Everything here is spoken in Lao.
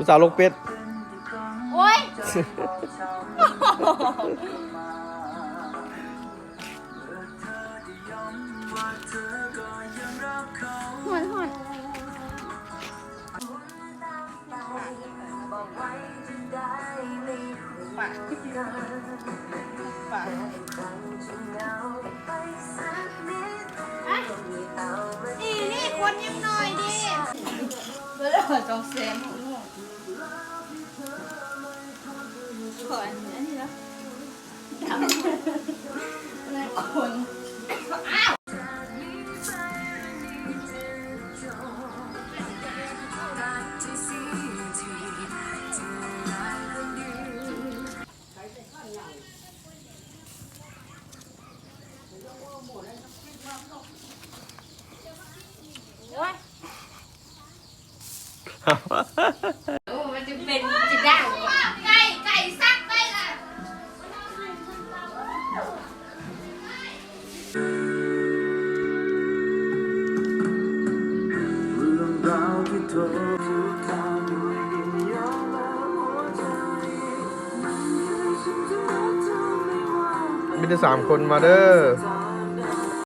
ຜູ້ສາວລົກເປັດ. ໂອ້ຍ ຮ້ອນໆ. ອີນີ້ຄົນຍັງໜ້ອຍເດ້ ເອີ ສອງແສນ ຂໍອັນນີ້ເນາະ. ໂອ້ຍ ໂອ້ ມັນຈະເປັນ ຊິດັງ ໄກ່ ໄກ່ສັກໄປລະ. ມີແຕ່ສາມຄົນ ມາເດີ້.